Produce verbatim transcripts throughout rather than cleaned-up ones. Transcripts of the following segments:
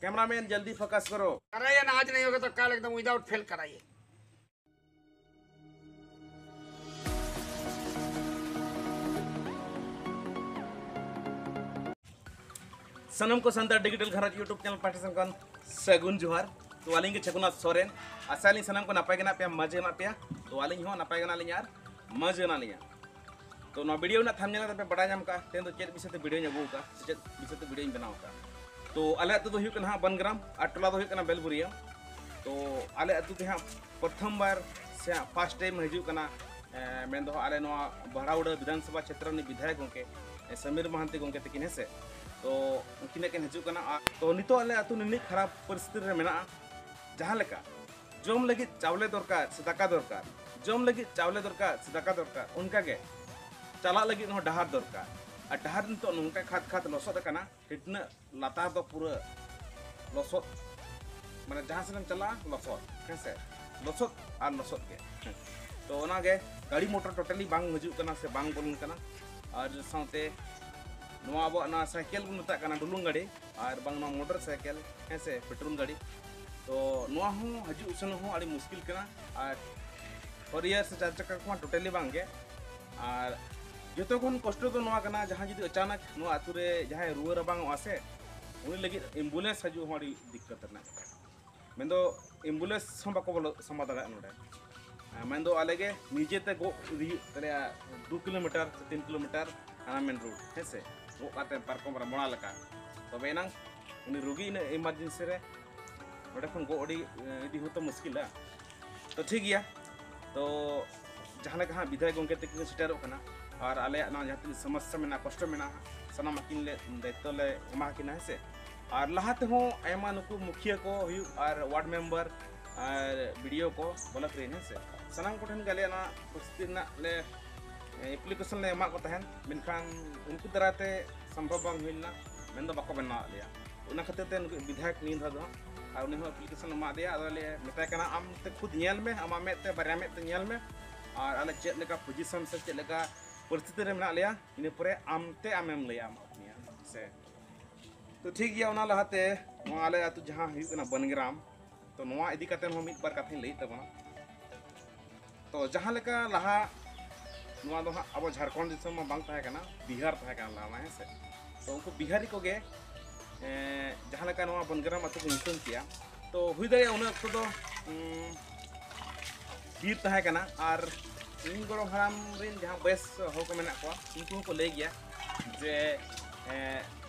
Cameraman, जल्दी focus करो। कराइए ना, आज नहीं होगा तो कल एकदम विदाउट फेल कराइए। ᱥᱟᱱᱟᱢ ᱠᱚ ᱥᱟᱱᱛᱟᱲ ᱰᱤᱡᱤᱴᱟᱞ ᱜᱷᱟᱨᱚᱸᱡᱽ YouTube ᱪᱮᱱᱮᱞ ᱯᱟᱦᱴᱟ ᱥᱮᱱ ᱠᱷᱚᱱ ᱥᱟᱹᱜᱩᱱ ᱡᱚᱦᱟᱨ᱾ ᱛᱚ, ᱟᱹᱞᱤᱧ ᱜᱮ ᱪᱷᱟᱠᱩᱱᱟᱛᱷ ᱥᱚᱨᱮᱱ᱾ ᱟᱥᱟᱭᱟᱞᱤᱧ ᱥᱟᱱᱟᱢ ᱠᱚ ᱱᱟᱯᱟᱭ ᱜᱮ ᱢᱮᱱᱟᱜ ᱯᱮᱭᱟ, ᱢᱚᱡᱽ ᱜᱮ ᱢᱮᱱᱟᱜ ᱯᱮᱭᱟ᱾ ᱛᱚ, ᱟᱹᱞᱤᱧ ᱦᱚᱸ ᱱᱟᱯᱟᱭ ᱜᱮ ᱢᱮᱱᱟᱜ ᱞᱤᱧᱟ ᱟᱨ ᱢᱚᱡᱽ ᱜᱮ ᱢᱮᱱᱟᱜ ᱞᱤᱧᱟ᱾ ᱛᱚ, ᱱᱚᱣᱟ ᱵᱷᱤᱰᱤᱭᱳ ᱨᱮᱱᱟᱜ ᱛᱷᱟᱢᱵᱽᱱᱮᱞ ᱛᱮᱯᱮ ᱵᱟᱲᱟᱭ ᱧᱟᱢ ᱠᱟᱜᱼᱟ, ᱛᱮᱦᱮᱧ ᱫᱚ ᱪᱮᱫ ᱵᱤᱥᱚᱭ ᱛᱮ ᱵᱷᱤᱰᱤᱭᱳᱧ ᱟᱹᱜᱩ ᱟᱠᱟᱫᱼᱟ ᱥᱮ ᱪᱮᱫ ᱵᱤᱥᱚᱭ ᱛᱮ ᱵᱷᱤᱰᱤᱭᱳᱧ ᱵᱮᱱᱟᱣ ᱟᱠᱟᱫᱼᱟ᱾ ᱛᱚ, ᱟᱞᱮ ᱟᱹᱛᱩ ᱫᱚ ᱦᱩᱭᱩᱜ ᱠᱟᱱᱟ ᱦᱟᱸᱜ ᱵᱟᱱᱜᱨᱟᱢ ᱟᱨ ᱴᱚᱞᱟ ᱫᱚ ᱦᱩᱭᱩᱜ ᱠᱟᱱᱟ ᱵᱮᱞᱵᱩᱨᱤᱭᱟᱹ᱾ ᱛᱚ, ᱟᱞᱮ ᱟᱹᱛᱩ ᱛᱮ ᱦᱟᱸᱜ ᱯᱨᱚᱛᱷᱚᱢ ᱵᱟᱨ ᱥᱮ ᱦᱟᱸᱜ ᱯᱷᱟᱥᱴ ᱴᱟᱭᱤᱢ ᱦᱤᱡᱩᱜ ᱠᱟᱱᱟ, ᱮᱸ, ᱢᱮᱱᱫᱚ ᱦᱟᱸᱜ ᱟᱞᱮ ᱱᱚᱣᱟ ᱵᱟᱦᱲᱟᱩᱰᱟᱹ ᱵᱤᱫᱷᱟᱱ ᱥᱚᱵᱷᱟ ᱪᱷᱮᱛᱨᱚ ᱨᱤᱱᱤᱡ ᱵᱤᱫᱷᱟᱭᱚᱠ ᱜᱚᱢᱠᱮ, ᱮᱸ, ᱥᱟᱢᱤᱨ ᱢᱟᱦᱟᱱᱛᱤ ᱜᱚᱢᱠᱮ ᱛᱟᱹᱠᱤᱱ, ᱦᱮᱸ ᱥᱮ᱾ ᱛᱚ, ᱩᱱᱠᱤᱱᱟᱜ ᱠᱤᱱ ᱦᱤᱡᱩᱜ ᱠᱟᱱᱟ᱾ ᱟᱨ ᱛᱚ, ᱱᱤᱛᱚᱜ ᱟᱞᱮ ᱟᱹᱛᱩ ᱱᱤᱱᱟᱹᱜ ᱠᱷᱟᱨᱟᱯ ᱯᱚᱨᱤᱥᱛᱷᱤᱛᱤ ᱨᱮ ᱢᱮᱱᱟᱜᱼᱟ, ᱡᱟᱦᱟᱸ ᱞᱮᱠᱟ ᱡᱚᱢ ᱞᱟᱹᱜᱤᱫ ᱪᱟᱣᱞᱮ ᱫᱚᱨᱠᱟᱨ ᱥᱮ ᱫᱟᱠᱟ ᱫᱚᱨᱠᱟᱨ, ᱡᱚᱢ ᱞᱟᱹᱜᱤᱫ ᱪᱟᱣᱞᱮ ᱫᱚᱨᱠᱟᱨ ᱥᱮ ᱫᱟᱠᱟ ᱫᱚᱨᱠᱟᱨ, ᱚᱱᱠᱟᱜᱮ ᱪᱟᱞᱟᱜ ᱞᱟᱹᱜᱤᱫ ᱦᱚᱸ ᱰᱟᱦᱟᱨ ᱫᱚᱨᱠᱟᱨ᱾ ᱟᱨ ᱰᱟᱦᱟᱨ ᱱᱤᱛᱚᱜ ᱱᱚᱝᱠᱟ ᱠᱷᱟᱫᱽ ᱠᱷᱟᱫᱽ ᱞᱚᱥᱚᱫ ᱟᱠᱟᱱᱟ, ᱦᱤᱴᱱᱟᱹᱜ ᱞᱟᱛᱟᱨ ᱫᱚ ᱯᱩᱨᱟᱹ ᱞᱚᱥᱚᱫ, ᱢᱟᱱᱮ ᱡᱟᱦᱟᱸ ᱥᱮᱫ ᱮᱢ ᱪᱟᱞᱟᱜᱼᱟ ᱞᱚᱥᱚᱫ, ᱦᱮᱸ ᱥᱮ, ᱞᱚᱥᱚᱫ ᱟᱨ ᱞᱚᱥᱚᱫ ᱜᱮ᱾ ᱛᱚ, ᱚᱱᱟᱜᱮ ᱜᱟᱹᱰᱤ ᱢᱚᱴᱚᱨ ᱴᱳᱴᱟᱞᱤ ᱵᱟᱝ ᱦᱤᱡᱩᱜ ᱠᱟᱱᱟ ᱥᱮ ᱵᱟᱝ ᱵᱚᱞᱚᱱ ᱠᱟᱱᱟ᱾ ᱟᱨ ᱥᱟᱶᱛᱮ ᱱᱚᱣᱟ ᱟᱵᱚᱣᱟᱜ ᱱᱚᱣᱟ ᱥᱟᱭᱠᱮᱞ ᱵᱚᱱ ᱢᱮᱛᱟᱜ ᱠᱟᱱᱟ, ᱰᱩᱞᱩᱝ ᱜᱟᱹᱰᱤ, ᱟᱨ ᱵᱟᱝ ᱱᱚᱣᱟ ᱢᱚᱴᱚᱨ ᱥᱟᱭᱠᱮᱞ, ᱦᱮᱸ ᱥᱮ, ᱯᱮᱴᱨᱳᱞ ᱜᱟᱹᱰᱤ, ᱛᱚ, ᱱᱚᱣᱟ ᱦᱚᱸ ᱦᱤᱡᱩᱜ ᱥᱮᱱᱚᱜ ᱦᱚᱸ ᱟᱹᱰᱤ ᱢᱩᱥᱠᱤᱞ ᱠᱟᱱᱟ᱾ ᱟᱨ ᱯᱷᱳᱨ ᱦᱩᱭᱞᱟᱨ ᱥᱮ ᱪᱟᱨ ᱪᱟᱠᱟ ᱠᱚᱢᱟ ᱴᱳᱴᱟᱞᱤ ᱵᱟᱝ ᱜᱮ᱾ ᱟᱨ ᱡᱚᱛᱚ ᱠᱷᱚᱱ ᱠᱚᱥᱴᱚ ᱫᱚ ᱱᱚᱣᱟ ᱠᱟᱱᱟ, ᱡᱟᱦᱟᱸᱭ ᱡᱩᱫᱤ ᱟᱪᱟᱱᱟᱠ ᱱᱚᱣᱟ ᱟᱹᱛᱩ ᱨᱮ ᱡᱟᱦᱟᱸᱭ ᱨᱩᱣᱟᱹ ᱨᱟᱵᱟᱝᱚᱜᱼᱟ ᱥᱮ, ᱩᱱᱤ ᱞᱟᱹᱜᱤᱫ ᱮᱢᱵᱩᱞᱮᱱᱥ ᱦᱤᱡᱩᱜ ᱦᱚᱸ ᱟᱹᱰᱤ ᱫᱤᱠᱠᱟᱛ ᱨᱮᱱᱟᱜ ᱠᱟᱛᱷᱟ᱾ ᱢᱮᱱᱫᱚ ᱮᱢᱵᱩᱞᱮᱱᱥ ᱦᱚᱸ ᱵᱟᱠᱚ ᱵᱚᱞᱚ ᱥᱟᱢᱵᱟᱣ ᱫᱟᱲᱮᱭᱟᱜᱼᱟ ᱱᱚᱰᱮ᱾ ᱢᱮᱱᱫᱚ ᱟᱞᱮ ᱜᱮ ᱱᱤᱡᱮ ᱛᱮ ᱜᱚᱜ ᱤᱫᱤ ᱦᱩᱭᱩᱜ ᱛᱟᱞᱮᱭᱟ, ᱫᱩ ᱠᱤᱞᱳᱢᱤᱴᱟᱨ ᱥᱮ ᱛᱤᱱ ᱠᱤᱞᱳᱢᱤᱴᱟᱨ ᱦᱟᱱᱟ ᱢᱮᱱ ᱨᱳᱰ, ᱦᱮᱸ ᱥᱮ, ᱜᱚᱜ ᱠᱟᱛᱮ ᱯᱟᱨᱠᱚᱢ ᱨᱮ ᱢᱚᱲᱟ ᱞᱮᱠᱟ, ᱛᱚᱵᱮ ᱮᱱᱟᱝ ᱩᱱᱤ ᱨᱩᱜᱤ ᱤᱱᱟᱹᱜ ᱮᱢᱟᱨᱡᱮᱱᱥᱤ ᱨᱮ ᱱᱚᱰᱮ ᱠᱷᱚᱱ ᱜᱚᱜ ᱟᱹᱰᱤ, ᱤᱫᱤ ᱦᱚᱸᱛᱚ ᱢᱩᱥᱠᱤᱞᱟ᱾ ᱛᱚ, ᱴᱷᱤᱠ ᱜᱮᱭᱟ, ᱛᱚ, ᱡᱟᱦᱟᱸ ᱞᱮᱠᱟ ᱦᱟᱸᱜ ᱵᱤᱫᱷᱟᱭᱚᱠ ᱜᱚᱢᱠᱮ ᱛᱟᱹᱠᱤᱱ ᱠᱤᱱ ᱥᱮᱴᱮᱨᱚᱜ ᱠᱟᱱᱟ, ᱟᱨ ᱟᱞᱮᱭᱟᱜ ᱱᱚᱣᱟ ᱡᱟᱦᱟᱸ ᱛᱤᱱᱟᱹᱜ ᱥᱚᱢᱚᱥᱥᱟ ᱢᱮᱱᱟᱜᱼᱟ, ᱠᱚᱥᱴᱚ ᱢᱮᱱᱟᱜᱼᱟ, ᱥᱟᱱᱟᱢᱟᱜ ᱠᱤᱱ ᱞᱮ ᱫᱟᱭᱤᱛᱛᱚ ᱞᱮ ᱮᱢᱟ ᱠᱤᱱᱟ, ᱦᱮᱸ ᱥᱮ᱾ ᱟᱨ ᱞᱟᱦᱟ ᱛᱮᱦᱚᱸ ᱟᱭᱢᱟ ᱱᱩᱠᱩ ᱢᱩᱠᱷᱤᱭᱟᱹ ᱠᱚ ᱦᱩᱭᱩᱜ ᱟᱨ ᱣᱟᱨᱰ ᱢᱮᱢᱵᱟᱨ ᱟᱨ ᱵᱤ ᱰᱤ ᱳ ᱠᱚ, ᱵᱞᱚᱠ ᱨᱮᱱ, ᱦᱮᱸ ᱥᱮ, ᱥᱟᱱᱟᱢ ᱠᱚᱴᱷᱮᱱ ᱜᱮ ᱟᱞᱮᱭᱟᱜ ᱱᱚᱣᱟ ᱯᱚᱨᱤᱥᱛᱷᱤᱛᱤ ᱨᱮᱱᱟᱜ ᱞᱮ ᱮᱯᱞᱤᱠᱮᱥᱚᱱ ᱞᱮ ᱮᱢᱟᱜ ᱠᱚ ᱛᱟᱦᱮᱸᱱ, ᱢᱮᱱᱠᱷᱟᱱ ᱩᱱᱠᱩ ᱫᱟᱨᱟᱭ ᱛᱮ ᱥᱚᱢᱵᱷᱚᱵ ᱵᱟᱝ ᱦᱩᱭ ᱞᱮᱱᱟ, ᱢᱮᱱᱫᱚ ᱵᱟᱠᱚ ᱵᱮᱱᱟᱣᱟᱫ ᱞᱮᱭᱟ᱾ ᱚᱱᱟ ᱠᱷᱟᱹᱛᱤᱨ ᱛᱮ ᱱᱩᱠᱩ ᱵᱤᱫᱷᱟᱭᱚᱠ ᱱᱤᱭᱟᱹ ᱫᱷᱟᱣ ᱫᱚ ᱦᱟᱸᱜ, ᱟᱨ ᱩᱱᱤ ᱦᱚᱸ ᱮᱯᱞᱤᱠᱮᱥᱚᱱ ᱮᱢᱟᱫ ᱞᱮᱭᱟ, ᱟᱫᱚ ᱞᱮ ᱢᱮᱛᱟᱭ ᱠᱟᱱᱟ, "ᱟᱢ ᱛᱮ ᱠᱷᱩᱫ ᱧᱮᱞ ᱢᱮ, ᱟᱢᱟᱜ ᱢᱮᱫ ᱛᱮ, ᱵᱟᱨᱭᱟ ᱢᱮᱫ ᱛᱮ ᱧᱮᱞ ᱢᱮ, ᱟᱨ ᱟᱞᱮ ᱪᱮᱫ ᱞᱮᱠᱟ ᱯᱚᱡᱤᱥᱚᱱ ᱥᱮ ᱪᱮᱫ ᱞᱮᱠᱟ ᱯᱚᱨᱤᱥᱛᱷᱤᱛᱤ ᱨᱮ ᱢᱮᱱᱟᱜ ᱞᱮᱭᱟ, ᱤᱱᱟᱹ ᱯᱚᱨᱮ ᱟᱢ ᱛᱮ ᱟᱢᱮᱢ ᱞᱟᱹᱭᱟ ᱟᱢᱟᱜ ᱚᱯᱤᱱᱤᱭᱚᱱ ᱥᱮ᱾" ᱛᱚ, ᱴᱷᱤᱠ ᱜᱮᱭᱟ, ᱚᱱᱟ ᱞᱟᱦᱟᱛᱮ ᱱᱚᱣᱟ ᱟᱞᱮ ᱟᱹᱛᱩ ᱡᱟᱦᱟᱸ ᱦᱩᱭᱩᱜ ᱠᱟᱱᱟ ᱵᱟᱱᱜᱨᱟᱢ, ᱛᱚ ᱱᱚᱣᱟ ᱤᱫᱤ ᱠᱟᱛᱮ ᱦᱚᱸ ᱢᱤᱫ ᱵᱟᱨ ᱠᱟᱛᱷᱟᱧ ᱞᱟᱹᱭᱮᱫ ᱛᱟᱵᱚᱱᱟ᱾ ᱛᱚ ᱡᱟᱦᱟᱸ ᱞᱮᱠᱟ ᱞᱟᱦᱟ ᱱᱚᱣᱟ ᱫᱚ ᱦᱟᱸᱜ ᱟᱵᱚ ᱡᱷᱟᱲᱠᱷᱚᱸᱰ ᱫᱤᱥᱚᱢ ᱢᱟ ᱵᱟᱝ ᱛᱟᱦᱮᱸ ᱠᱟᱱᱟ, ᱵᱤᱦᱟᱨ ᱛᱟᱦᱮᱸ ᱠᱟᱱᱟ ᱞᱟᱦᱟ ᱢᱟ, ᱦᱮᱸ ᱥᱮ᱾ ᱛᱚ ᱩᱱᱠᱩ ᱵᱤᱦᱟᱨᱤ ᱠᱚᱜᱮ, ᱮᱸ, ᱡᱟᱦᱟᱸ ᱞᱮᱠᱟ ᱱᱚᱣᱟ ᱵᱟᱱᱜᱨᱟᱢ ᱟᱹᱛᱩ ᱠᱚ ᱧᱩᱛᱩᱢ ᱠᱮᱜᱼᱟ, ᱛᱚ ᱦᱩᱭ ᱫᱟᱲᱮᱭᱟᱜᱼᱟ ᱩᱱᱟᱹᱜ ᱚᱠᱛᱚ ᱫᱚ, ᱩᱸ, ᱵᱤᱨ ᱛᱟᱦᱮᱸ ᱠᱟᱱᱟ᱾ ᱟᱨ ᱤᱧ ᱜᱚᱲᱚᱢ ᱦᱟᱲᱟᱢ ᱨᱮᱱ ᱡᱟᱦᱟᱸ ᱵᱚᱭᱮᱥ ᱦᱚᱲ ᱠᱚ ᱢᱮᱱᱟᱜ ᱠᱚᱣᱟ, ᱩᱱᱠᱩ ᱦᱚᱸᱠᱚ ᱞᱟᱹᱭ ᱜᱮᱭᱟ ᱡᱮ, ᱮᱸ,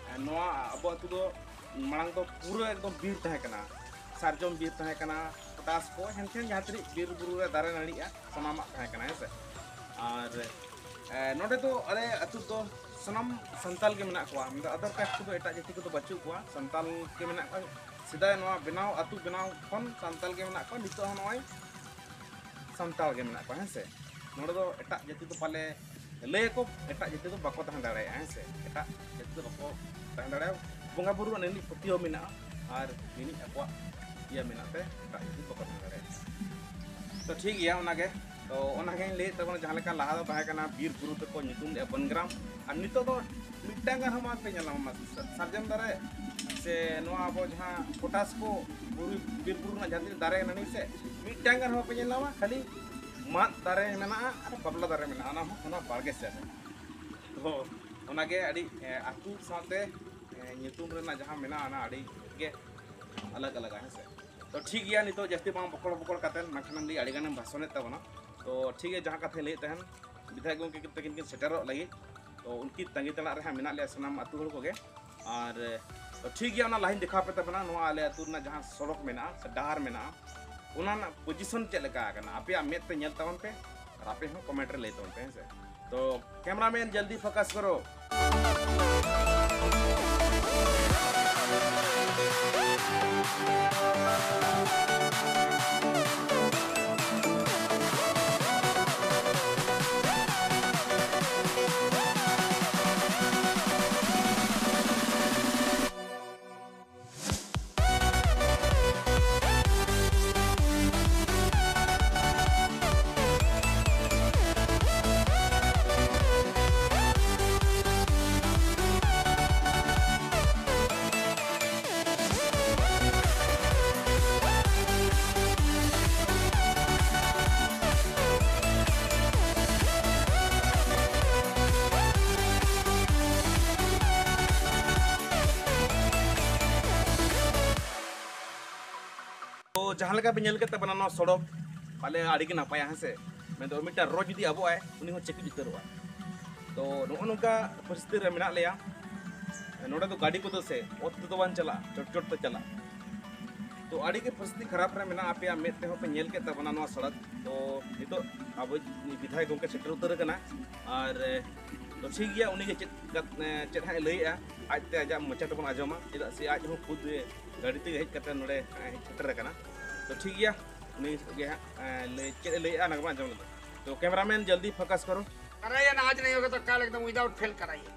ᱱᱚᱣᱟ ᱟᱵᱚ ᱟᱹᱛᱩ ᱫᱚ ᱢᱟᱲᱟᱝ ᱫᱚ ᱯᱩᱨᱟᱹ ᱮᱠᱫᱚᱢ ᱵᱤᱨ ᱛᱟᱦᱮᱸ ᱠᱟᱱᱟ, ᱥᱟᱨᱡᱚᱢ ᱵᱤᱨ ᱛᱟᱦᱮᱸ ᱠᱟᱱᱟ, ᱯᱚᱴᱟᱥ ᱠᱚ, ᱦᱮᱱᱛᱮᱱ ᱡᱟᱦᱟᱸ ᱛᱤᱱᱟᱹᱜ ᱵᱤᱨ ᱵᱩᱨᱩ ᱨᱮ ᱫᱟᱨᱮ ᱱᱟᱹᱲᱤᱜᱼᱟ, ᱥᱟᱱᱟᱢᱟᱜ ᱛᱟᱦᱮᱸ ᱠᱟᱱᱟ, ᱦᱮᱸ ᱥᱮ᱾ ᱟᱨ, ᱮ, ᱱᱚᱰᱮ ᱫᱚ ᱟᱞᱮ ᱟᱹᱛᱩ ᱫᱚ ᱥᱟᱱᱟᱢ ᱥᱟᱱᱛᱟᱞ ᱜᱮ ᱢᱮᱱᱟᱜ ᱠᱚᱣᱟ, ᱢᱮᱱᱫᱚ other caste ᱠᱚᱫᱚ, ᱮᱴᱟᱜ ᱡᱟᱹᱛᱤ ᱠᱚᱫᱚ ᱵᱟᱹᱪᱩᱜ ᱠᱚᱣᱟ, ᱥᱟᱱᱛᱟᱞ ᱜᱮ ᱢᱮᱱᱟᱜ ᱠᱚᱣᱟ᱾ ᱥᱮᱫᱟᱭ ᱱᱚᱣᱟ ᱵᱮᱱᱟᱣ, ᱟᱹᱛᱩ ᱵᱮᱱᱟᱣ ᱠᱷᱚᱱ ᱥᱟᱱᱛᱟᱞ ᱜᱮ ᱢᱮᱱᱟᱜ ᱠᱚᱣᱟ, ᱱᱤᱛᱚᱜ ᱦᱚᱸ ᱱᱚᱜᱼᱚᱭ ᱥᱟᱱᱛᱟᱲ ᱜᱮ ᱢᱮᱱᱟᱜ ᱠᱚᱣᱟ, ᱦᱮᱸ ᱥᱮ᱾ ᱱᱚᱰᱮ ᱫᱚ ᱮᱴᱟᱜ ᱡᱟᱹᱛᱤ ᱫᱚ ᱯᱟᱞᱮ, ᱞᱟᱹᱭᱟᱠᱚ ᱮᱴᱟᱜ ᱡᱟᱹᱛᱤ ᱫᱚ ᱵᱟᱠᱚ ᱛᱟᱦᱮᱸ ᱫᱟᱲᱮᱭᱟᱜᱼᱟ, ᱦᱮᱸ ᱥᱮ᱾ ᱮᱴᱟᱜ ᱡᱟᱹᱛᱤ ᱫᱚ ᱵᱟᱠᱚ ᱛᱟᱦᱮᱸ ᱫᱟᱲᱮᱭᱟᱜᱼᱟ᱾ ᱵᱚᱸᱜᱟ ᱵᱩᱨᱩ ᱨᱮᱱᱟᱜ ᱱᱤᱱᱟᱹᱜ ᱯᱟᱹᱛᱭᱟᱹᱣ ᱢᱮᱱᱟᱜᱼᱟ ᱟᱨ ᱱᱤᱱᱟᱹᱜ ᱟᱠᱚᱣᱟᱜ ᱤᱭᱟᱹ ᱢᱮᱱᱟᱜ ᱛᱮ ᱮᱴᱟᱜ ᱡᱟᱹᱛᱤ ᱵᱟᱠᱚ ᱛᱟᱦᱮᱸ ᱫᱟᱲᱮᱭᱟᱜᱼᱟ᱾ ᱛᱚ ᱴᱷᱤᱠ ᱜᱮᱭᱟ, ᱚᱱᱟᱜᱮ᱾ ᱛᱚ ᱚᱱᱟᱜᱤᱧ ᱞᱟᱹᱭᱮᱫ ᱛᱟᱵᱚᱱᱟ, ᱡᱟᱦᱟᱸ ᱞᱮᱠᱟ ᱞᱟᱦᱟ ᱫᱚ ᱛᱟᱦᱮᱸ ᱠᱟᱱᱟ ᱵᱤᱨ ᱵᱩᱨᱩ ᱛᱮᱠᱚ ᱧᱩᱛᱩᱢ ᱞᱮᱫᱼᱟ ᱵᱚᱱᱜᱨᱟᱢ, ᱟᱨ ᱱᱤᱛᱚᱜ ᱫᱚ ᱢᱤᱫᱴᱟᱝ ᱜᱟᱱ ᱦᱚᱸ ᱵᱟᱝ ᱯᱮ ᱧᱮᱞ ᱧᱟᱢᱟ᱾ ᱥᱟᱨᱡᱚᱢ ᱫᱟᱨᱮ ᱥᱮ ᱱᱚᱣᱟ ᱟᱵᱚ ᱡᱟᱦᱟᱸ ᱯᱚᱴᱟᱥ ᱠᱚ ᱵᱩᱨᱩ, ᱵᱤᱨ ᱵᱩᱨᱩ ᱨᱮᱱᱟᱜ ᱡᱟᱦᱟᱸ ᱛᱤᱱᱟᱹᱜ ᱫᱟᱨᱮ ᱱᱟᱹᱲᱤ ᱥᱮ ᱢᱤᱫᱴᱟᱝ ᱜᱟᱱ ᱦᱚᱸ ᱵᱟᱯᱮ ᱧᱮᱞ ᱧᱟᱢᱟ, ᱠᱷᱟᱹᱞᱤ ᱢᱟᱫ ᱫᱟᱨᱮ ᱢᱮᱱᱟᱜᱼᱟ ᱟᱨ ᱵᱟᱯᱞᱟ ᱫᱟᱨᱮ ᱢᱮᱱᱟᱜᱼᱟ, ᱚᱱᱟ ᱦᱚᱸ ᱚᱱᱟ ᱵᱟᱲᱜᱮ ᱥᱮᱫ ᱨᱮ᱾ ᱛᱚ ᱚᱱᱟᱜᱮ ᱟᱹᱰᱤ, ᱮ, ᱟᱹᱛᱩ ᱥᱟᱶᱛᱮ, ᱮ, ᱧᱩᱛᱩᱢ ᱨᱮᱱᱟᱜ ᱡᱟᱦᱟᱸ ᱢᱮᱱᱟᱜᱼᱟ, ᱚᱱᱟ ᱟᱹᱰᱤ ᱜᱮ ᱟᱞᱟᱜᱽ ᱟᱞᱟᱜᱽ, ᱦᱮᱸ ᱥᱮ᱾ ᱛᱚ ᱴᱷᱤᱠ ᱜᱮᱭᱟ, ᱱᱤᱛᱚᱜ ᱡᱟᱹᱥᱛᱤ ᱵᱟᱝ ᱵᱚᱠᱚᱲ ᱵᱚᱠᱚᱲ ᱠᱟᱛᱮ, ᱢᱮᱱᱠᱷᱟᱱ ᱟᱹᱰᱤ ᱟᱹᱰᱤ ᱜᱟᱱᱮᱢ ᱵᱷᱟᱥᱚᱱᱮᱫ ᱛᱟᱵᱚᱱᱟ᱾ ᱛᱚ ᱴᱷᱤᱠ ᱜᱮᱭᱟ, ᱡᱟᱦᱟᱸ ᱠᱟᱛᱷᱟᱧ ᱞᱟᱹᱭᱮᱫ ᱛᱟᱦᱮᱱ, ᱵᱤᱫᱷᱟᱭᱚᱠ ᱜᱚᱢᱠᱮ ᱛᱟᱹᱠᱤᱱ ᱠᱤᱱ ᱥᱮᱴᱮᱨᱚᱜ ᱞᱟᱹᱜᱤᱫ, ᱛᱚ ᱩᱱᱠᱤᱱ ᱛᱟᱺᱜᱤ ᱛᱟᱲᱟᱜ ᱨᱮ ᱦᱟᱸᱜ ᱢᱮᱱᱟᱜ ᱞᱮᱭᱟ ᱥᱟᱱᱟᱢ ᱟᱹᱛᱩ ᱦᱚᱲ ᱠᱚᱜᱮ᱾ ᱟᱨ, ᱛᱚ ᱴᱷᱤᱠ ᱜᱮᱭᱟ, ᱚᱱᱟ ᱞᱟᱦᱟᱧ ᱫᱮᱠᱷᱟᱣ ᱯᱮ ᱛᱟᱵᱚᱱᱟ, ᱱᱚᱣᱟ ᱟᱞᱮ ᱟᱹᱛᱩ ᱨᱮᱱᱟᱜ ᱡᱟᱦᱟᱸ ᱥᱚᱲᱚᱠ ᱢᱮᱱᱟᱜᱼᱟ ᱥᱮ ᱰᱟᱦᱟᱨ ᱢᱮᱱᱟᱜᱼᱟ, ᱚᱱᱟ ᱨᱮᱱᱟᱜ ᱯᱚᱡᱤᱥᱚᱱ ᱪᱮᱫ ᱞᱮᱠᱟ ᱟᱠᱟᱱᱟ, ᱟᱯᱮᱭᱟᱜ ᱢᱮᱫ ᱛᱮ ᱧᱮᱞ ᱛᱟᱵᱚᱱ ᱯᱮ ᱟᱨ ᱟᱯᱮ ᱦᱚᱸ ᱠᱚᱢᱮᱱᱴ ᱨᱮ ᱞᱟᱹᱭ ᱛᱟᱵᱚᱱ ᱯᱮ, ᱦᱮᱸ ᱥᱮ᱾ ᱛᱚ ᱠᱮᱢᱨᱟᱢᱮᱱ ᱡᱚᱞᱫᱤ ᱯᱷᱳᱠᱟᱥ ᱠᱚᱨᱚ᱾ ᱡᱟᱦᱟᱸ ᱞᱮᱠᱟ ᱯᱮ ᱧᱮᱞ ᱠᱮᱫ ᱛᱟᱵᱚᱱᱟ, ᱱᱚᱣᱟ ᱥᱚᱲᱚᱠ ᱯᱟᱞᱮ ᱟᱹᱰᱤ ᱜᱮ ᱱᱟᱯᱟᱭᱟ, ᱦᱮᱸ ᱥᱮ? ᱢᱮᱱᱫᱚ ᱢᱤᱫᱴᱟᱝ ᱨᱚ ᱡᱩᱫᱤ ᱟᱵᱚᱜᱼᱟᱭ, ᱩᱱᱤ ᱦᱚᱸ ᱪᱮᱠᱤᱡ ᱩᱛᱟᱹᱨᱚᱜᱼᱟ᱾ ᱛᱚ ᱱᱚᱜᱼᱚ ᱱᱚᱝᱠᱟ ᱯᱚᱨᱤᱥᱛᱷᱤᱛᱤ ᱨᱮ ᱢᱮᱱᱟᱜ ᱞᱮᱭᱟ᱾ ᱱᱚᱰᱮ ᱫᱚ ᱜᱟᱹᱰᱤ ᱠᱚᱫᱚ ᱥᱮ ᱚᱛ ᱛᱮᱫᱚ ᱵᱟᱝ ᱪᱟᱞᱟᱜᱼᱟ, ᱪᱚᱴ ᱪᱚᱴ ᱛᱮ ᱪᱟᱞᱟᱜᱼᱟ᱾ ᱛᱚ ᱟᱹᱰᱤ ᱜᱮ ᱯᱚᱨᱤᱥᱛᱷᱤᱛᱤ ᱠᱷᱟᱨᱟᱯ ᱨᱮ ᱢᱮᱱᱟᱜᱼᱟ, ᱟᱯᱮᱭᱟᱜ ᱢᱮᱫ ᱛᱮᱦᱚᱸ ᱯᱮ ᱧᱮᱞ ᱠᱮᱫ ᱛᱟᱵᱚᱱᱟ ᱱᱚᱣᱟ ᱥᱚᱲᱚᱠ᱾ ᱛᱚ ᱱᱤᱛᱚᱜ ᱟᱵᱚ ᱵᱤᱫᱷᱟᱭᱚᱠ ᱜᱚᱢᱠᱮ ᱥᱮᱴᱮᱨ ᱩᱛᱟᱹᱨ ᱟᱠᱟᱱᱟ᱾ ᱟᱨ ᱛᱚ ᱴᱷᱤᱠ ᱜᱮᱭᱟ, ᱩᱱᱤᱜᱮ ᱪᱮᱫ ᱠᱟᱛ-, ᱪᱮᱫ ᱦᱟᱸᱜ ᱮ ᱞᱟᱹᱭᱮᱜᱼᱟ, ᱟᱡᱛᱮ ᱟᱡᱟᱜ ᱢᱚᱪᱟ ᱛᱮᱵᱚᱱ ᱟᱸᱡᱚᱢᱟ, ᱪᱮᱫᱟᱜ ᱥᱮ ᱟᱡ ᱦᱚᱸ ᱠᱷᱩᱫ ᱜᱟᱹᱰᱤ ᱛᱮᱜᱮ ᱦᱮᱡ ᱠᱟᱛᱮ ᱱᱚᱰᱮ ᱦᱮᱡ ᱥᱮᱴᱮᱨ ᱟᱠᱟᱱᱟ᱾ ᱛᱚ ᱴᱷᱤᱠ ᱜᱮᱭᱟ, ᱩᱱᱤ ᱜᱮ ᱦᱟᱸᱜ, ᱮ, ᱞᱟᱹᱭ, ᱪᱮᱫ ᱮ ᱞᱟᱹᱭᱮᱜᱼᱟ, ᱚᱱᱟ ᱜᱮᱵᱚᱱ ᱟᱸᱡᱚᱢ ᱞᱮᱜᱮ᱾ ᱛᱚ cameraman ᱡᱚᱞᱫᱤ focus ᱠᱚᱨᱚ᱾ कराइए ना, आज नहीं होगा तो कल एकदम without fail कराइए।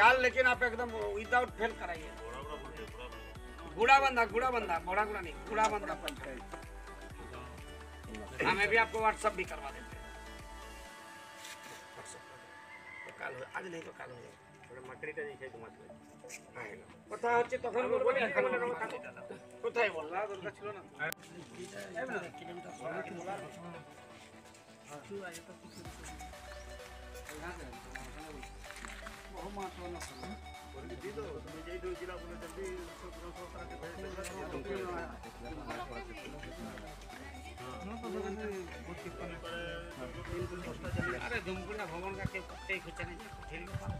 कल लेकिन आप एकदम without fail कराइए। गुड़ा बंदा, गुड़ा बंदा, बड़ा गुड़ा नहीं, गुड़ा बंदा पंचायत। हाँ, मैं भी आपको WhatsApp भी करवा देते हैं। WhatsApp कर दो। तो कल हो, आज नहीं तो कल हो जाएगा। ওটা মাকড়িটা দেখে তোমার। হ্যাঁ, কথা হচ্ছে তখন বলবো, এখন আর কথা নেই দাদা। কোথায় বলবো? বলা দরকার ছিল না। আরে ধুমকুড়িয়া ভবন কাকে করতেই হচ্ছে না, যে কঠিন ব্যাপার।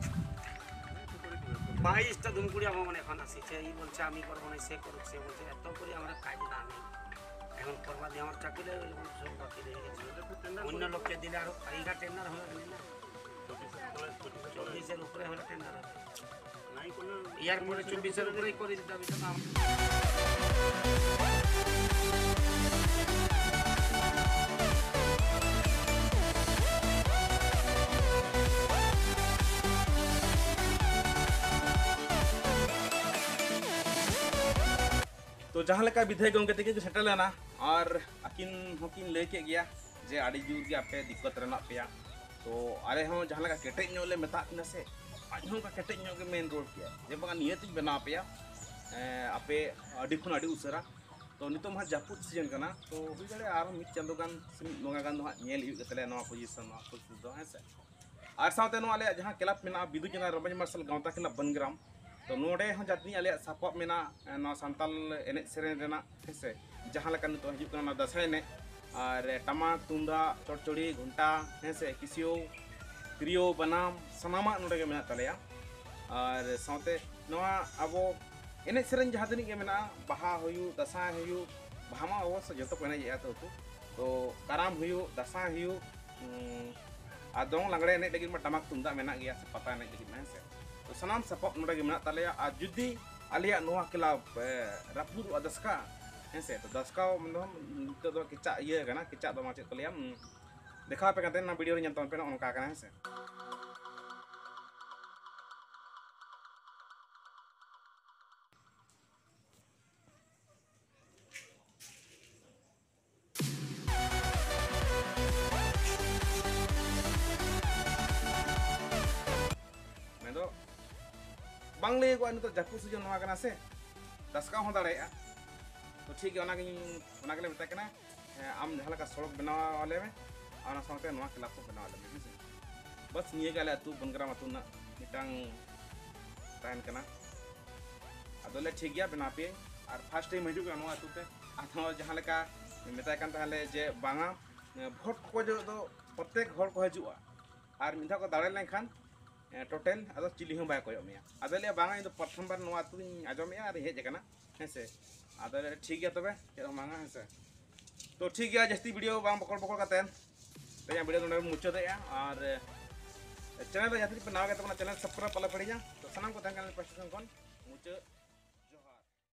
বাইশটা ধুমকুড়িয়া ভবন এখন আছে, সে এই বলছে আমি করবো না, সে করুক, সে বলছে এত করে আমরা কাজ না নেই। এখন করবা দিয়ে আমার চাকরি সব বাকি রয়ে গেছে। অন্য লোককে দিলে আরো পাইগা টেন্ডার হবে, বুঝলি না? চব্বিশের উপরে হলে টেন্ডার হবে। ইয়ার পরে চব্বিশের উপরেই করে দিতে হবে, তো না। ᱛᱚ ᱡᱟᱦᱟᱸ ᱞᱮᱠᱟ ᱵᱤᱫᱷᱟᱭᱚᱠ ᱜᱚᱢᱠᱮ ᱛᱟᱹᱠᱤᱱ ᱠᱤᱱ ᱥᱮᱴᱮᱨ ᱞᱮᱱᱟ, ᱟᱨ ᱟᱹᱠᱤᱱ ᱦᱚᱸᱠᱤᱱ ᱞᱟᱹᱭ ᱠᱮᱫ ᱜᱮᱭᱟ ᱡᱮ ᱟᱹᱰᱤ ᱡᱳᱨ ᱜᱮ ᱟᱯᱮ ᱫᱤᱠᱠᱚᱛ ᱨᱮ ᱢᱮᱱᱟᱜ ᱯᱮᱭᱟ᱾ ᱛᱚ ᱟᱞᱮ ᱦᱚᱸ ᱡᱟᱦᱟᱸ ᱞᱮᱠᱟ ᱠᱮᱴᱮᱡ ᱧᱚᱜ ᱞᱮ ᱢᱮᱛᱟᱜ ᱠᱤᱱᱟ ᱥᱮ, ᱟᱡ ᱦᱚᱸ ᱚᱱᱠᱟ ᱠᱮᱴᱮᱡ ᱧᱚᱜ ᱜᱮ ᱢᱮᱱ ᱨᱚᱲ ᱠᱮᱜᱼᱟ ᱡᱮ ᱵᱟᱝᱟ, ᱱᱤᱭᱟᱹᱛᱤᱧ ᱵᱮᱱᱟᱣ ᱟᱯᱮᱭᱟ, ᱮᱸ, ᱟᱯᱮ ᱟᱹᱰᱤ ᱠᱷᱚᱱ ᱟᱹᱰᱤ ᱩᱥᱟᱹᱨᱟ᱾ ᱛᱚ ᱱᱤᱛᱚᱜ ᱢᱟ ᱡᱟᱹᱯᱩᱫ ᱥᱤᱡᱤᱱ ᱠᱟᱱᱟ, ᱛᱚ ᱦᱩᱭ ᱫᱟᱲᱮᱭᱟᱜᱼᱟ ᱟᱨᱦᱚᱸ ᱢᱤᱫ ᱪᱟᱸᱫᱳ ᱜᱟᱱ ᱥᱮ ᱢᱤᱫ ᱵᱚᱸᱜᱟ ᱜᱟᱱ ᱫᱚ ᱦᱟᱸᱜ ᱧᱮᱞ ᱦᱩᱭᱩᱜ ᱜᱮ ᱛᱟᱞᱮᱭᱟ ᱱᱚᱣᱟ ᱯᱚᱡᱤᱥᱚᱱ, ᱱᱚᱣᱟ ᱯᱚᱨᱤᱥᱛᱷᱤᱛᱤ ᱫᱚ, ᱦᱮᱸ ᱥᱮ᱾ ᱟᱨ ᱥᱟᱶᱛᱮ ᱱᱚᱣᱟ ᱟᱞᱮᱭᱟᱜ ᱡᱟᱦᱟᱸ ᱠᱞᱟᱵᱽ ᱢᱮᱱᱟᱜᱼᱟ, ᱵᱤᱫᱩ ᱪᱟᱸᱫᱟᱱ ᱨᱚᱢᱚᱡᱽ ᱢᱟᱨᱥᱟᱞ ᱜᱟᱶᱛᱟ ᱠᱞᱟᱵᱽ ᱵᱚᱱᱜᱨᱟᱢ, ᱛᱚ ᱱᱚᱰᱮ ᱦᱚᱸ ᱡᱟᱹᱛᱤ ᱟᱞᱮᱭᱟᱜ ᱥᱟᱯᱟᱵ ᱢᱮᱱᱟᱜᱼᱟ, ᱮ, ᱱᱚᱣᱟ ᱥᱟᱱᱛᱟᱞ ᱮᱱᱮᱡ ᱥᱮᱨᱮᱧ ᱨᱮᱱᱟᱜ, ᱦᱮᱸ ᱥᱮ᱾ ᱡᱟᱦᱟᱸ ᱞᱮᱠᱟ ᱱᱤᱛᱚᱜ ᱦᱤᱡᱩᱜ ᱠᱟᱱᱟ ᱚᱱᱟ ᱫᱟᱸᱥᱟᱭ ᱮᱱᱮᱡ, ᱟᱨ, ᱮ, ᱴᱟᱢᱟᱠ, ᱛᱩᱢᱫᱟᱜ, ᱪᱚᱲᱪᱚᱲᱤ, ᱜᱷᱚᱱᱴᱟ, ᱦᱮᱸ ᱥᱮ, ᱠᱤᱥᱤᱭᱳ, ᱛᱤᱨᱭᱳ, ᱵᱟᱱᱟᱢ, ᱥᱟᱱᱟᱢᱟᱜ ᱱᱚᱰᱮ ᱜᱮ ᱢᱮᱱᱟᱜ ᱛᱟᱞᱮᱭᱟ᱾ ᱟᱨ ᱥᱟᱶᱛᱮ ᱱᱚᱣᱟ ᱟᱵᱚ ᱮᱱᱮᱡ ᱥᱮᱨᱮᱧ ᱡᱟᱦᱟᱸ ᱛᱤᱱᱟᱹᱜ ᱜᱮ ᱢᱮᱱᱟᱜᱼᱟ, ᱵᱟᱦᱟ ᱦᱩᱭᱩᱜ, ᱫᱟᱸᱥᱟᱭ ᱦᱩᱭᱩᱜ, ᱵᱟᱦᱟ ᱢᱟ ᱚᱵᱚᱥᱥᱳᱭ ᱡᱚᱛᱚ ᱠᱚ ᱮᱱᱮᱡᱮᱜᱼᱟ ᱛᱚ ᱩᱛᱩ᱾ ᱛᱚ ᱠᱟᱨᱟᱢ ᱦᱩᱭᱩᱜ, ᱫᱟᱸᱥᱟᱭ ᱦᱩᱭᱩᱜ, ᱩᱸ, ᱟᱨ ᱫᱚᱝ ᱞᱟᱜᱽᱲᱮ ᱮᱱᱮᱡ ᱞᱟᱹᱜᱤᱫ ᱢᱟ ᱴᱟᱢᱟᱠ ᱛᱩᱢᱫᱟᱜ ᱢᱮᱱᱟᱜ ᱜᱮᱭᱟ, ᱥᱮ ᱯᱟᱛᱟ ᱮᱱᱮᱡ ᱞᱟᱹᱜᱤᱫ ᱢᱟ, ᱦᱮᱸ ᱥᱮ᱾ ᱛᱚ ᱥᱟᱱᱟᱢ ᱥᱟᱯᱟᱵ ᱱᱚᱰᱮ ᱜᱮ ᱢᱮᱱᱟᱜ ᱛᱟᱞᱮᱭᱟ᱾ ᱟᱨ ᱡᱩᱫᱤ ᱟᱞᱮᱭᱟᱜ ᱱᱚᱣᱟ ᱠᱞᱟᱵᱽ, ᱮ, ᱨᱟᱹᱯᱩᱫᱚᱜᱼᱟ, ᱫᱟᱥᱠᱟ, ᱦᱮᱸ ᱥᱮ, ᱛᱚ ᱫᱟᱥᱠᱟᱣ ᱢᱮᱱᱫᱚ ᱱᱤᱛᱚᱜ ᱫᱚ ᱠᱮᱪᱟᱜ ᱤᱭᱟᱹ ᱠᱟᱱᱟ, ᱠᱮᱪᱟᱜ ᱫᱚ ᱵᱟᱝ, ᱪᱮᱫ ᱠᱚ ᱞᱟᱹᱭᱟ, ᱩᱸ, ᱫᱮᱠᱷᱟᱣ ᱟᱯᱮ ᱠᱟᱱ ᱛᱟᱦᱮᱸᱱᱟ, ᱵᱷᱤᱰᱤᱭᱳ ᱨᱮ ᱧᱮᱞ ᱛᱟᱵᱚᱱ ᱯᱮ, ᱱᱚᱜᱼᱚ ᱱᱚᱝᱠᱟ ᱠᱟᱱᱟ, ᱦᱮᱸ ᱥᱮ᱾ ᱢᱮᱱᱫᱚ ᱵᱟᱝ ᱞᱟᱹᱭᱟᱹᱜᱚᱜᱼᱟ, ᱱᱤᱛᱚᱜ ᱡᱟᱹᱯᱩᱫ ᱥᱤᱡᱤᱱ ᱱᱚᱣᱟ ᱠᱟᱱᱟ ᱥᱮ, ᱫᱟᱥᱠᱟᱣ ᱦᱚᱸ ᱫᱟᱲᱮᱭᱟᱜᱼᱟ᱾ ᱛᱚ ᱴᱷᱤᱠ ᱜᱮᱭᱟ, ᱚᱱᱟᱜᱤᱧ, ᱚᱱᱟ ᱜᱮᱞᱮ ᱢᱮᱛᱟᱜ ᱠᱟᱱᱟ᱾ ᱦᱮᱸ, ᱟᱢ ᱡᱟᱦᱟᱸ ᱞᱮᱠᱟ ᱥᱚᱲᱚᱠ ᱵᱮᱱᱟᱣ ᱟᱞᱮ ᱢᱮ, ᱟᱨ ᱚᱱᱟ ᱥᱟᱶᱛᱮ ᱱᱚᱣᱟ ᱠᱞᱟᱵᱽ ᱠᱚ ᱵᱮᱱᱟᱣ ᱟᱞᱮ ᱢᱮ, ᱦᱮᱸ ᱥᱮ᱾ ᱵᱟᱥ ᱱᱤᱭᱟᱹ ᱜᱮ ᱟᱞᱮ ᱟᱹᱛᱩ ᱵᱚᱱᱜᱨᱟᱢ ᱟᱹᱛᱩ ᱨᱮᱱᱟᱜ ᱢᱤᱫᱴᱟᱝ ᱛᱟᱦᱮᱱ ᱠᱟᱱᱟ᱾ ᱟᱫᱚ ᱞᱮ ᱴᱷᱤᱠ ᱜᱮᱭᱟ, ᱵᱮᱱᱟᱣ ᱯᱮᱭᱟᱹᱧ᱾ ᱟᱨ ᱯᱷᱟᱥᱴ ᱴᱟᱭᱤᱢ ᱦᱤᱡᱩᱜ ᱠᱟᱱᱟ ᱱᱚᱣᱟ ᱟᱹᱛᱩ ᱛᱮ, ᱟᱫᱚ ᱡᱟᱦᱟᱸ ᱞᱮᱠᱟ ᱢᱮᱛᱟᱭ ᱠᱟᱱ ᱛᱟᱦᱮᱸᱫ ᱞᱮ ᱡᱮ ᱵᱟᱝᱟ, ᱵᱷᱳᱴ ᱠᱚ ᱡᱚᱦᱚᱜ ᱫᱚ ᱯᱨᱚᱛᱮᱠ ᱦᱚᱲ ᱠᱚ ᱦᱤᱡᱩᱜᱼᱟ, ᱟᱨ ᱢᱤᱫ ᱫᱷᱟᱣ ᱠᱚ ᱫᱟᱲᱮ ᱞᱮᱱᱠᱷᱟᱱ ᱮ, ᱴᱳᱴᱟᱞ ᱟᱫᱚ ᱪᱤᱞᱤ ᱦᱚᱸ ᱵᱟᱭ ᱠᱚᱭᱚᱜ ᱢᱮᱭᱟ᱾ ᱟᱫᱚ ᱞᱟᱹᱭᱟ, "ᱵᱟᱝᱟ, ᱤᱧ ᱫᱚ ᱯᱨᱚᱛᱷᱚᱢ ᱵᱟᱨ ᱱᱚᱣᱟ ᱟᱹᱛᱩᱧ ᱟᱸᱡᱚᱢᱮᱜᱼᱟ ᱟᱨᱤᱧ ᱦᱮᱡ ᱟᱠᱟᱱᱟ, ᱦᱮᱸ ᱥᱮ?" ᱟᱫᱚ ᱞᱟᱹᱭᱟ, "ᱴᱷᱤᱠ ᱜᱮᱭᱟ ᱛᱚᱵᱮ, ᱪᱮᱫ ᱦᱚᱸ ᱵᱟᱝᱟ, ᱦᱮᱸ ᱥᱮ?" ᱛᱚ ᱴᱷᱤᱠ ᱜᱮᱭᱟ, ᱡᱟᱹᱥᱛᱤ ᱵᱷᱤᱰᱤᱭᱳ ᱵᱟᱝ ᱵᱚᱠᱚᱲ ᱵᱚᱠᱚᱲ ᱠᱟᱛᱮᱫ ᱛᱮᱦᱮᱧᱟᱜ ᱵᱷᱤᱰᱤᱭᱳ ᱫᱚ ᱱᱚᱰᱮ ᱵᱚᱱ ᱢᱩᱪᱟᱹᱫᱮᱜᱼᱟ᱾ ᱟᱨ, ᱮ, ᱪᱮᱱᱮᱞ ᱨᱮ ᱡᱟᱦᱟᱸ ᱛᱤᱱᱟᱹᱜ ᱯᱮ ᱱᱟᱣᱟ ᱜᱮ ᱛᱟᱵᱚᱱᱟ, ᱪᱮᱱᱮᱞ ᱥᱟᱵᱥᱠᱨᱟᱭᱤᱵ ᱟᱞᱚ ᱯᱮ ᱦᱤᱲᱤᱧᱟ᱾ ᱛᱚ ᱥᱟᱱᱟᱢ ᱠᱚ ᱛᱟᱦᱮᱱ ᱠᱟᱱᱟ ᱯᱟᱥᱴᱟ ᱥᱮᱱ ᱠᱷᱚᱱ ᱢᱩᱪᱟᱹᱫ